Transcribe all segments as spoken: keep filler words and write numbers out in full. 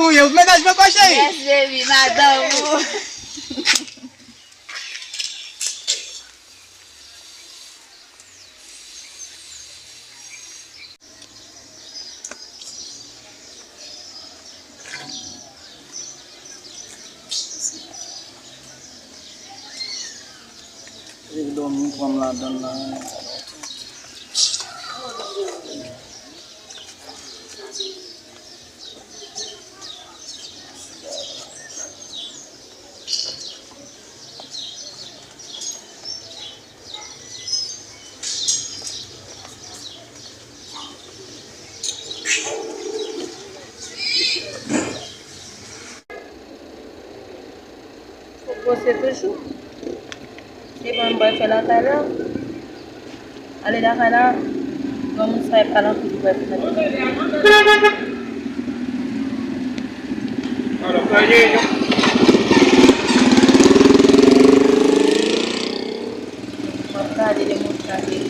Ou ye, ou mennaj mwen, kò cheri? Yes, baby, madanm ou. Li dòmi pran m ladan l la. Fòk bwose toujou. Se pa m pral fè lakay la. Ale lakay la. Granmoun sa e pale anpil, ou pral fè lakay la. M ap gade de moun k ap vini.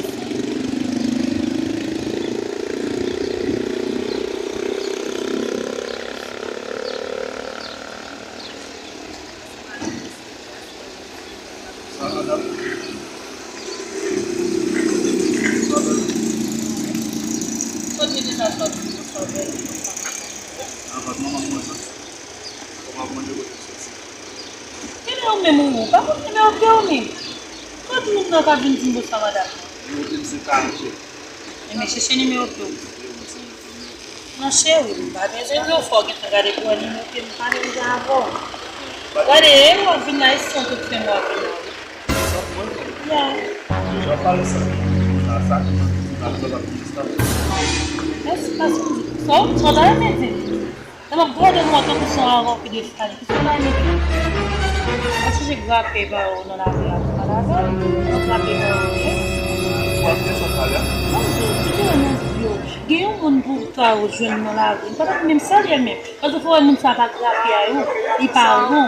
Sa madanm? Sa madanm? Kot li deja sòti pou sòvè? Avan manman mwen sòti. Kòman mande kote l sòti? Kile ou menm ou? Ou pa konn nimewo pye w menm? Kot moun nan ka vin di m bonswa madanm? Nimewo pye m se karant. Enben chèche nimewo pye w. Non cheri, m pa bezwen di w fò w gentan gade pou wè nimewo pye m, m pa menm jan avè w. Gade, e w ap vin la, e san tout fen w ap vin la wi. San mwen? Ya. Deja w pale san mwen. Sa, sa, sa, sa, sa, sa, sa. Mèsi, paske m di sa, w ta renmen di m. Lè m ap gade mwen tankou se yon aran ki defale. Ki se pa nèg yo. Mwen sonje grape ba yo nan lari a, mwen pa lavel. Mwen grape ba yo, wi. Ou ap gen sa pale a? Mwen di w, ki te nan yo. Gen yon moun pou w ta jwenn nan lari. M pa t ap menm salye l menm. Paske fò wè moun sa pa grape a yo. Li pa ron.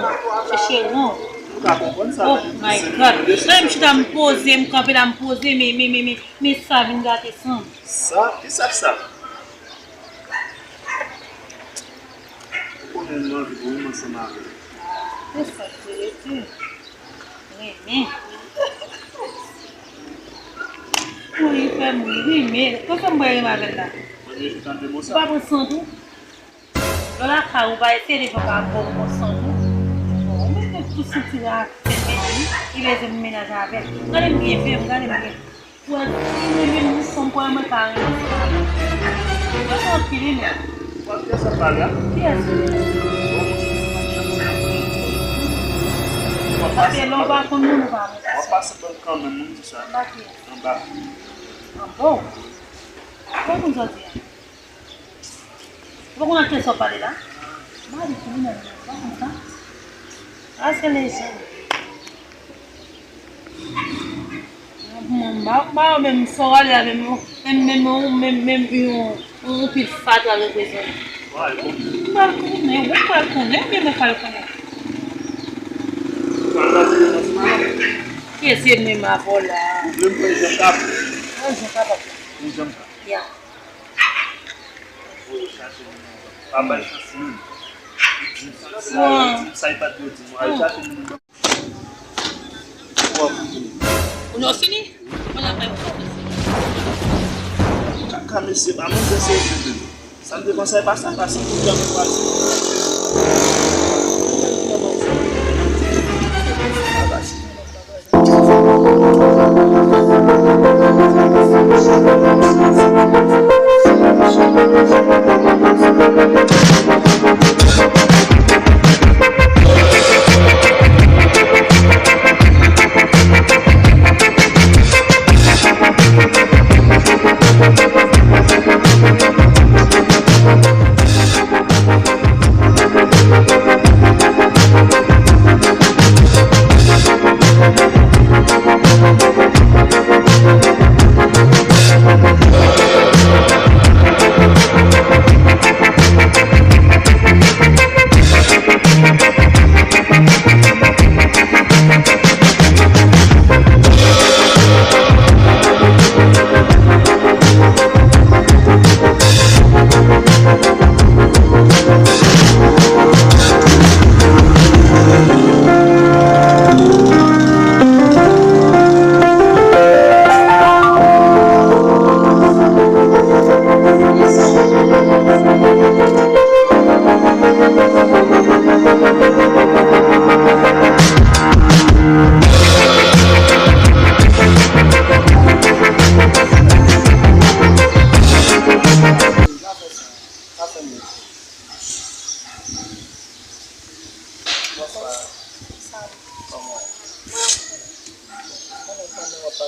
Chèche ron. Ou ka konprann sa. Oh my God. Lè m chita m poze, m kanpe la m poze, men, men, men, men, men sa vin gate san m. Sa? Ki sa, sa? Ou konnen m anvi pou ou ansanm avè l. Se sa k vre tou. Renmen. Wi, fè m ri, ri, men. Konsa m pral renmen avè l la. Ou pa pran san tou? Lè w lakay ou, pa eseye devan pa bon, bon san tou. Bon, ou mete tout santi la, fè men li, li bezwen m mennaj avè l. Gade m byen, byen, gade m byen. Ou wè, li renmen m, li sanm kwè mwen pa renmen sa. Mwen santi li menm. Ou ap fè sa pale a? Kiyès ou? Bon, mwen se yon janm se yon moun. Sa fè lè w pa konn moun ou pa renmen. W ap pase bòl kanmenm, moun di sa. Anba kiyès? Anba. Anba w? Ou pa konn sa w di a? Ou pa konn ak kiyès w ap pale la? Mari tou li menm, pa konn sa. A se lejan. Mwen pa, pa menm sa w ale a menm, menm, menm, menm, menm yon, yon pil fatra reprezante. Mwen konnen, mwen pral konnen, oubyen mwen pral konnen. Kiyès se menm avè w la? Ou vle m pran Jean Cap? Pran Jean Cap. Pran Jean Cap. Ya. Voye chache moun nan. Pa bay chans moun. Di m sa, di m sa, di m sa, e pa t yo di m. Al chache moun nan. Ou nan fini? Mwen la bay ou fò mesye. Kaka mesye, pa manzè serye tande. Sa m te panse pa sa, pa sa pou janm kwaze.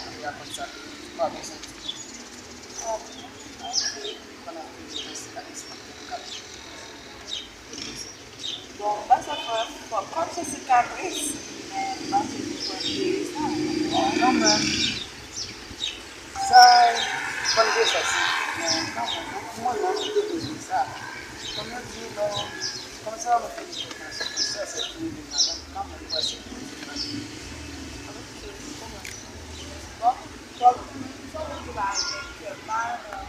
Ou deja konn sa, pa bezwen di. Ah, ok. Pandan ke li nan sikatris lan, pou l ka. Bon, ba sa fè, bon, kòm se sikatris, men m pa toujou konn veye sa. Bon, kanmenm. Sa, konn veye sa, si. Men, kanmenm, mwen menm, m te bezwen sa. Kòm yo di, bon, kòm se pa mwen ki te fè sa, se pou ede madanm, kanmenm, m wè se pou ede madanm. Ok, kanmenm. Bon, bon, sa w di la, fè mal, non.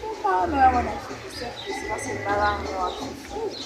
Ou pa renmen wè nan sèk, se paske l pa renmen w ap soufri.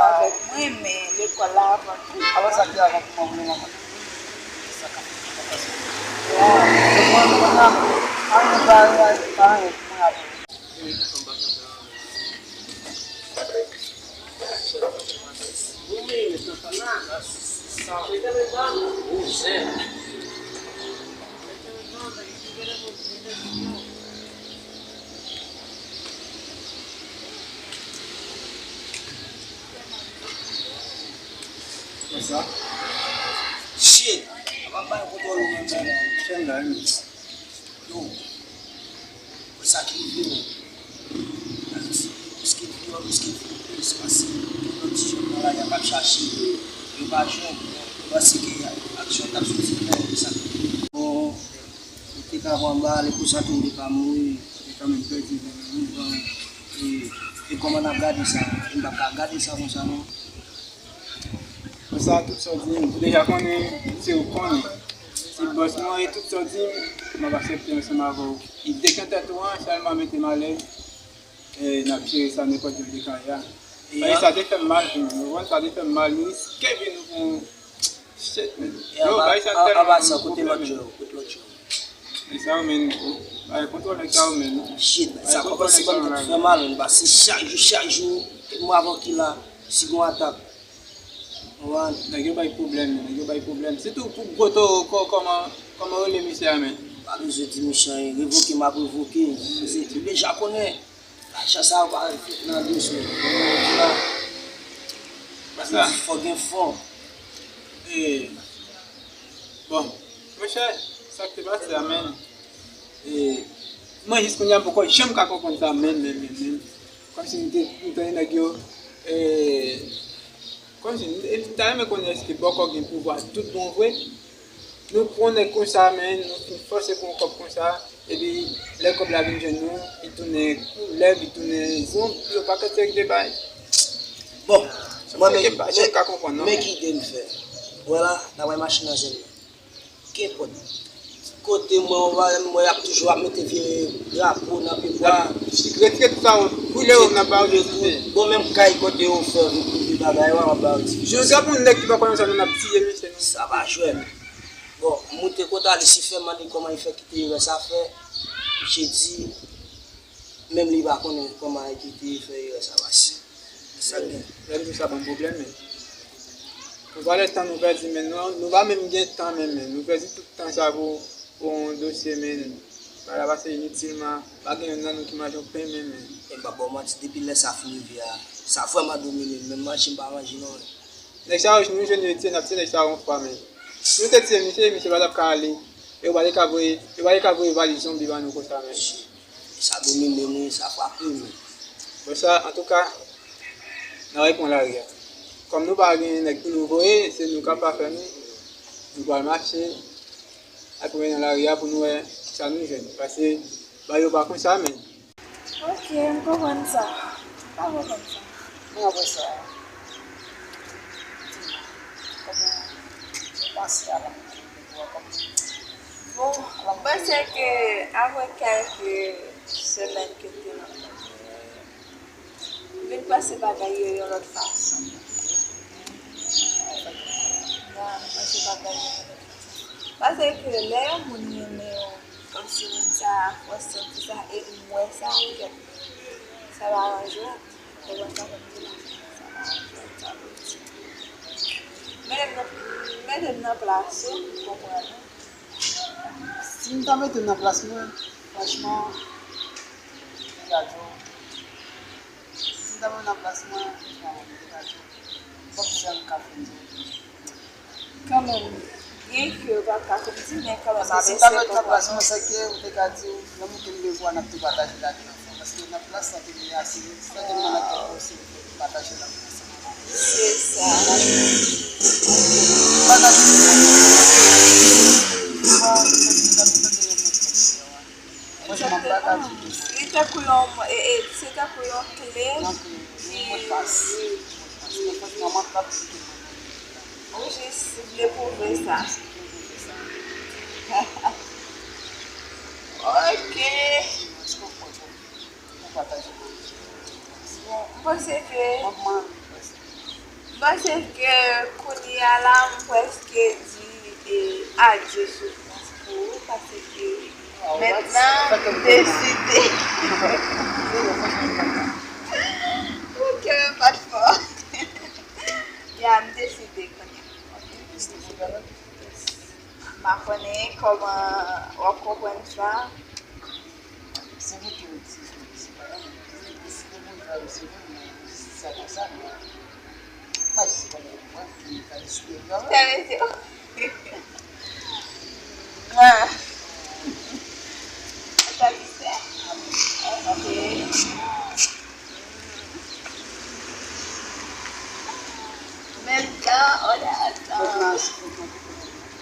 ansanm avèk mwen, men lekòl la avan tou. Alò, sa ki avan pou mwen, pou mwen, mwen konn sa k ap pase. Donk, mwen, mwen, mwen, pa gen, pa gen, pa gen pou mwen avè w. Konsa. Shit! Apa bay kontwòl ou menm, menm. Fè m la, wi. Yo. Pou sa ki rive menm. Ayiti, riske vi yo, riske vi yo plis, paske gen lòt ti jèn nan lari a k ap chache, yo pa jwenn, yo panse ke aksyon t ap soti nan sa. Bon, ou te ka pran bal, e konsa tou ou te ka mouri, ou te kanmenm pèdi vi w, bon, e, e kòman n ap gade sa? E n p ap ka gade sa konsa non. Konsa, tout sa w di m, ou deja konnen, se ou k konnen. Se bòs mwen, e tout sa w di m, m ap aksepte ansanm avè w. Ide k nan tèt ou an, sèlman mete m alèz, e n ap jere sa nenpòt jan li ka ye a. Paske sa te fè m mal, wi, ou konprann, sa te fè m mal, nou riske vi nou pou yon shit, man. Yo, paske sa tèlman pwoblèm, man. E sa yo menm, ay, kontwòl nèg sa yo menm. Shit, sa kòmanse ban m tèt fè mal, men, paske chak jou, chak jou, tout mwa avan ki la, si gon atak. Ou konprann? Nèg yo bay pwoblèm, nèg yo bay pwoblèm. Sitou pou gwo towo, kò-, kòman, kòman rele misye a, men? Pa bezwen di misye anyen, revoke m ap revoke. Paske ou deja konnen, lajan sa yo pa fèt nan de semèn. Ou konprann? Sa vle di fò gen fon. E, bon, monchè, sa k te pase a, men, e, mwen jis kounye a m poko janm ka konprann sa, men, men, men, men. Kòmsi m te, m tande nèg yo, e, kòmsi, e, m ta renmen konnen èske bòkò gen pouvwa tout bon vre? Nou pran nèg konsa, men, nou fin fòse pou yon kòb konsa, epi lè kòb la vin jwenn nou, li tounen koulèv, li tounen zonbi, yon pakèt seri de bagay. Bon, mwen, men, men, men ki ide m fè. Ou wè la, n ap wè machin nan zòn nan. Kenpòt. Kote mwen, ou pa wè, mwen ap toujou ap mete vye drapo nan pye bwa. Retire tout sa, brile yo nan ba yo. Bon, menm kay kote yo fè, vye bagay, w ap ba yo ti. Jodi a, pou yon nèg ki pa konnen sa, nou ap tiye misye, non. Sa pa jwèt. Bon, moute kòt a li, si fè mande kòman li fè kite erè sa fè, misye di, menm li pa konnen kòman li kite fè erè sa pase. Sa gen. Lè m di w sa ban m pwoblèm, men. Pou valè tan nou pèdi, men, nou, nou pa menm gen tan menm, men. Nou pèdi tout tan sa pou, pou yon dosye, men. Bagay la pase initilman, pa gen youn nan nou ki manje yon pen menm, men. E m p ap ba w manti, depi lè sa fin rive a, sa vrèman domine m, menm manje m pa manje non, men. Nèg sa yo, nou jwenn yo, tiye, n ap tiye nèg sa yo yon fwa, men. Si nou te tiye misye, misye pa t ap ka ale. E yo pa te ka voye, yo pa te ka voye valiz zonbi ban nou konsa, men. Sa domine m, wi, sa frape m. Bon, sa, antouka, n a repran lari a. Kòm nou pa gen nèg pou nou voye, se nou k ap afè nou. Nou pral mache, apre nan lari a pou nou wè sa nou jwenn. Paske, bagay yo pa konsa, men. Ok, m konprann sa. M pa konprann sa. Men apre sa, kòman ou pase a la? Bon, m panse ke apre kèlke semèn ke m te nan kòmantè, m vin panse bagay yo yon lòt fason. Ya, m panse bagay yo yon lòt fason. Paske lè yon moun renmen w, kòmsi moun sa a fè w santi sa, e m wè sa, kèt, sa pa yon jwèt. Ou konprann sa k ap di la? Sa pa yon jwèt, sa vle di. Mete m nan, mete m nan plas ou, ou konprann, wi. Si m ta mete m nan plas mwen, franchman, m ta di w, si m ta mete m nan plas mwen, franchman, mwen, m ta di w, m p ap janm ka fè m di w. Kanmenm, byenke w p ap ka fè m di, men kanmenm, m ap eseye konprann ou. Paske si m ta mete nan plas mwen, sèke ou te ka di w, lanmou ke m gen pou w, n ap tou pataje lavi ansanm. Paske nan plas sa te gen ase, sa te gen nan tèt mwen, se pataje lavi ansanm. Se sa. Pataje. Li tankou yon, e, e, se tankou yon kle ki, wi. Ou jis vle pwouve sa. Ok. Bon, m panse ke, m panse ke kounye a la, m prèske di, e, adye sou plas pou ou, paske mentnan, m deside. Ou kè m pa t fò. Ya, m deside kounye a. M pa konnen kòman w ap konprann sa. Se vre ke se, se pa yon, se, se te bon travay, se vre, men si sa konsa, men, pa jis se pa yon mwen ki ka deside travay. Sa vle di, ah. Sa ki fè? Ok. Menm tan, on a tan.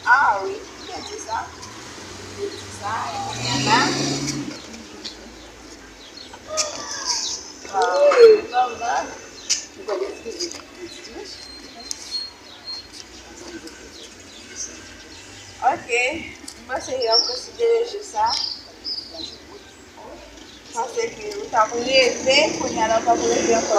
Ah wi, m te di sa. M te di sa, e kounye a la. Waw, kòman? Ok, m panse yo ap konsidere jou sa. Paske ou t ap reve, kounye a la ou p ap reve ankò.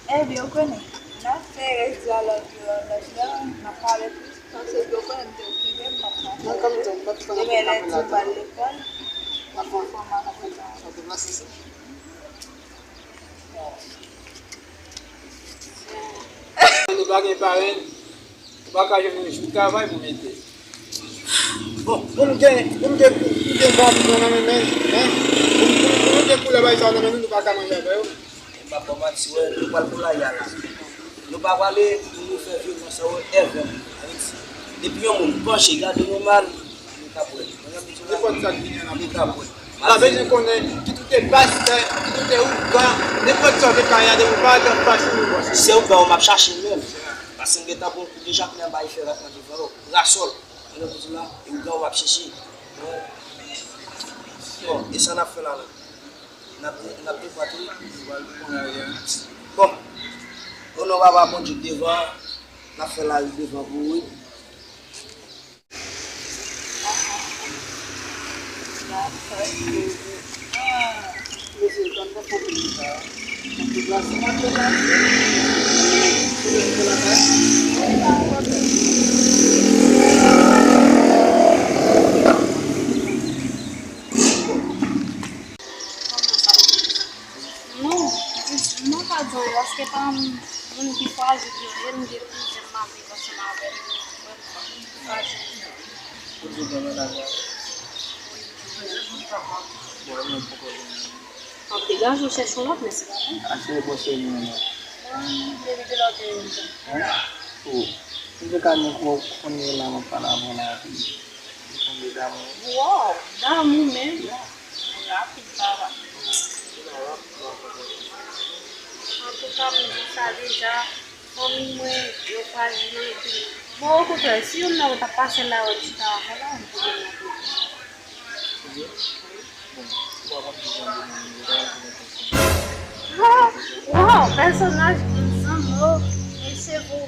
Ebyen, ou konnen, n ap fè rès dyalòg yo yon lòt lè, n ap pale plis, paske ou konnen m te okipe, m p ap ka fè. Demen lendi, m pral lekòl, m ap fè fòmasyon. Nou pa gen parenn, nou pa ka jwenn yon jou travay pou mete. Bon, pou m gen, pou m gen, pou m gen bab nan men men, hein? Pou m, pou m, pou m gen koulè bay sa nan men nou, nou pa ka manje avè yo. E m ap ba w manti, wè, nou pral poulay a la. Nou pa prale pou nou fè vye blan sa yo, èvè Ayiti. Depi yon moun panche, gade nou mal, nou t ap wè. Nenpòt sa k vini an ap, nou t ap wè. M pa bezwen konnen ki kote pastè, ki kote ougan, nenpòt sa w te ka ye a, depi w pa al nan fason nou wè. Se ougan w m ap chache menm. Paske m gentan pran yon kou deja, kounye a m bay fè rat nan devan yo. Parasòl, mwen menm pou di la, e ougan w ap chèche. Bon, e sa n ap fè la menm? N ap, n ap defann tou. Bon, o non papa Bondye k devan, n ap fè lari devan pou ou wi. Non, non, pa di anyen, paske pa moun ki fwazi pou yo ye, m gen plizyè m ap viv ansanm avè l. Mwen, m fwazi pou yo. Ou di w gen mennaj la? Wi. Bon, mwen poko gen mennaj. Ap degaje w chèche yon lòt, men se pa bon. Ase bon se mwen non. Mwen, depi kilè w te renmen? Hein? Oh. M te ka ni ko-, kounye la, mwen pale avè w la, epi. Ou tonbe damou. Wow, damou menm. Rapid, papa. Antouka, m di sa deja, fanmi mwen, yo fwajil anpil. Bon, okontrè, si youn nan yo t ap pase la, yo chita avè la, m te gen yon pwoblèm. Wow, pèsonaj ki sanm yo, mesye pou.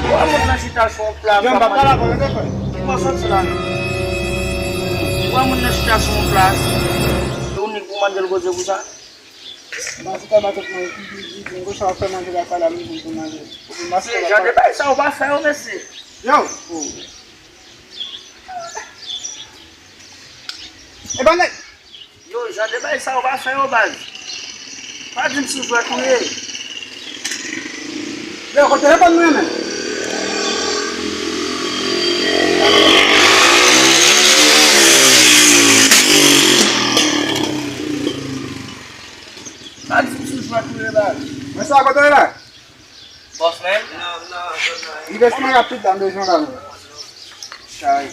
Ou wè moun nan chita sou yon plas. Yo, m p ap pale avè w, tande, frè. Ki bò w soti la menm? Ou wè moun nan chita sou yon plas. E ou nik pou mande l koze pou sa? Nan chita matant mwen, li, li, li, li, li, sa w ap fè manje la, pa la, li vin pou manje. Ou vin mache la. Jan de bagay sa ou pa fè yo, mesye. Yo! E pa nèg. Yo, jan de bagay sa yo pa fè yo, baz. Pa di m sou jwèt ou ye. Yo, kote telefòn mwen menm? Pa di m sou jwèt ou ye, baz. Mwen sa kote w ye la? Bòs menm? Li vès mwen rapid la, m bezwen w la menm. Kay.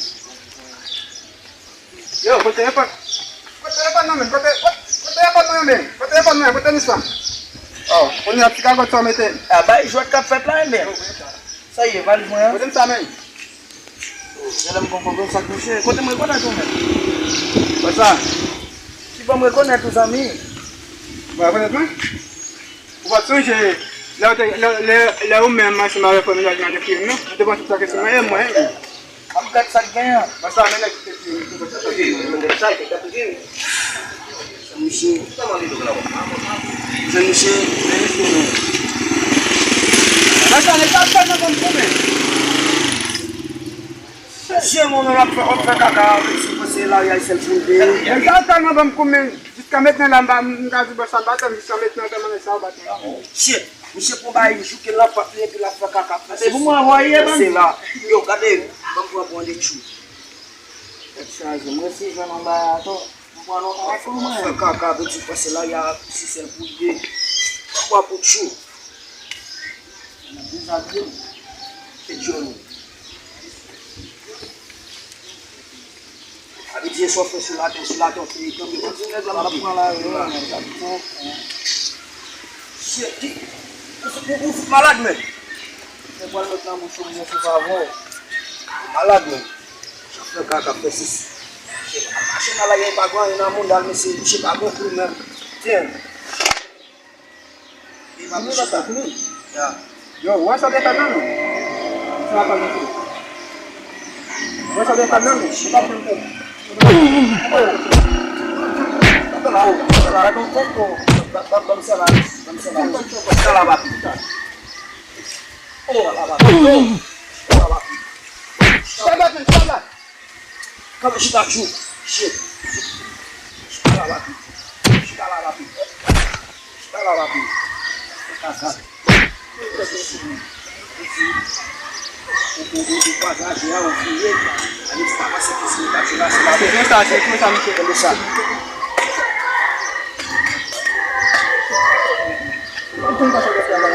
Yo, kote telefòn? Kote telefòn nan menm? Kote, kote, kote telefòn nan menm? Kote telefòn nan? Kote tenis la? Oh, kounye a ti kagòt sa w mete. A, bay jwèt k ap fèt la, enben. Sa ye, valiz mwen an? Kote m sa menm? Oh, genlè m konprann konn sa k mouche. Kote m rekonèt ou menm? Konsa. Ki bò m rekonèt ou, zanmi? Ou pa rekonèt mwen? Ou pa t sonje lè w te, lè, lè, lè ou menm ansanm avèk frè mennaj mwen te fè m nan? Ou te panse sa ke se mwen, e mwen, wi. M ap gad sa k gen an. Konsa, men nèg ki te fè m, ki te fè sa, ki te fè sa, ki te fè sa. Misye, misye, misye, misye. Konsa, nèg sa fè nan banm koumen. Mesye, mwen menm ap fè, ap fè kaka avèk si panse lari a sèl pou l de. Nèg sa tèlman ban m koumen, jiska mentnan la, m pa, m ka di bò sa, m pa tann jiska mentnan tèlman nèg sa yo bat mwen. Shit, misye pran bagay jouke nan pat li epi l ap fè kaka. Se pou mwen anvoye, man. Se la. Yo, gade, ban m pran pran de tchou. Tèt chaje, mwen si jwenn yon bagay atò. M pran yon kaka pou mwen. Fè kaka, piti panse lari a si sèl pou l de. Twa pou tchou. Deja di m. Se Johnny. Abitye sa w fè sou latè, sou latè w te kanpe. Kontinye, granmoun. Pran la, wi, wi, wi. Shit, di, ou, ou, ou fout malad, men. Se pral met nan bouch ou, mwen se pa bon. Malad, men. Sa fè kaka, fè sis. Machin nan la, gen pa granyen nan moun, dal, mesye, misye pa bon klou, men. Tiens. Yo, ou wè sa w te fè nan nou? Sa pa nou. Ou wè sa w te fè nan nou? Ou pa konn fè. Ban m sèl la, ban m sèl la. Sèl la, papi. Oh, la, papi. Oh, la, papi. Sèl la, sèl la. Kanpe chita tchou. Shit. Chita la, papi. Chita la, papi. Chita la, papi. Kaka. Ou, ou, ou, ou pataje a, ou fouye. Ane ti pa pase ki si ta tchou la, se la. Se konsa, se konsa, misye. Konn sa. Ou konn sa, sa, sa, sa.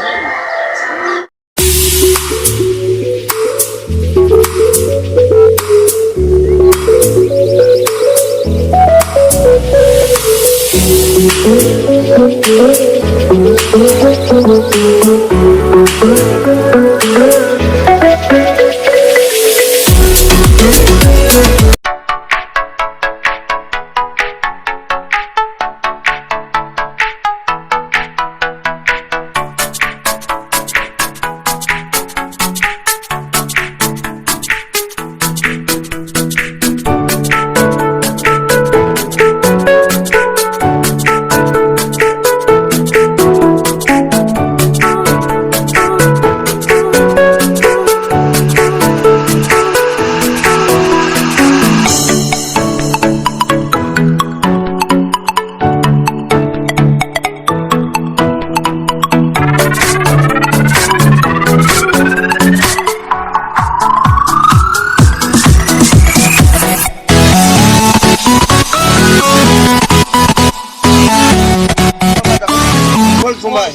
Bon, bon, bay.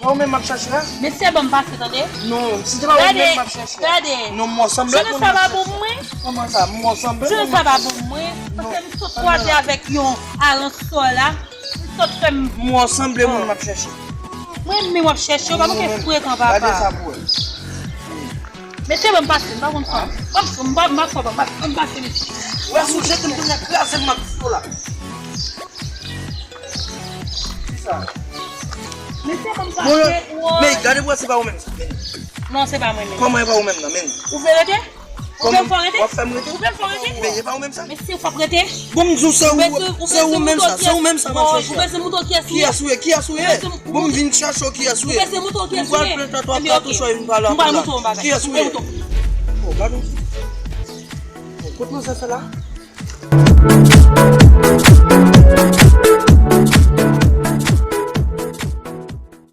Ou menm m ap chache a? Mesye, ban m pase, tande. Non, si se pa ou menm m ap chache. Gade, gade. Non, mwen sanble moun m ap chache. Kòman sa? Mwen sanble moun m ap chache. Sa pa bon mwen, paske m sot kwaze avèk yon aransò la. M sot fè m. Mwen sanble moun m ap chache. Mwen menm w ap chache, w pa manke frekan, papa. Gade sa pou wè. Mesye, ban m pase, m pa konn sa. Ban m, ban m, ban m, ban m pase, mesye. Ou wè si w jete m kounye a, kraze m ak foto la. Kisa? Mesye, ban m pase. Men gade pou wè se pa ou menm sa. Non, se pa mwen menm. Kòman e pa ou menm nan, men? Ou vle rete? Ou vle m fè w rete? W ap fè m rete? Ou vle m fè w rete? Men e pa ou menm sa? Mesye, w ap rete? Bon, m di w se ou, se ou menm sa, se ou menm sa m ap chache. Ou bezwen montre w kiyès ou ye? Kiyès ou ye? Kiyès ou ye? Bon, m vin chache w kiyès ou ye. Ou bezwen montre w kiyès ou ye? M pral plen tèt ou ak katouch ou vin pale ak ou la. Kiyès ou ye? Oh, gade yon ti. Oh, kote nou sa fè la?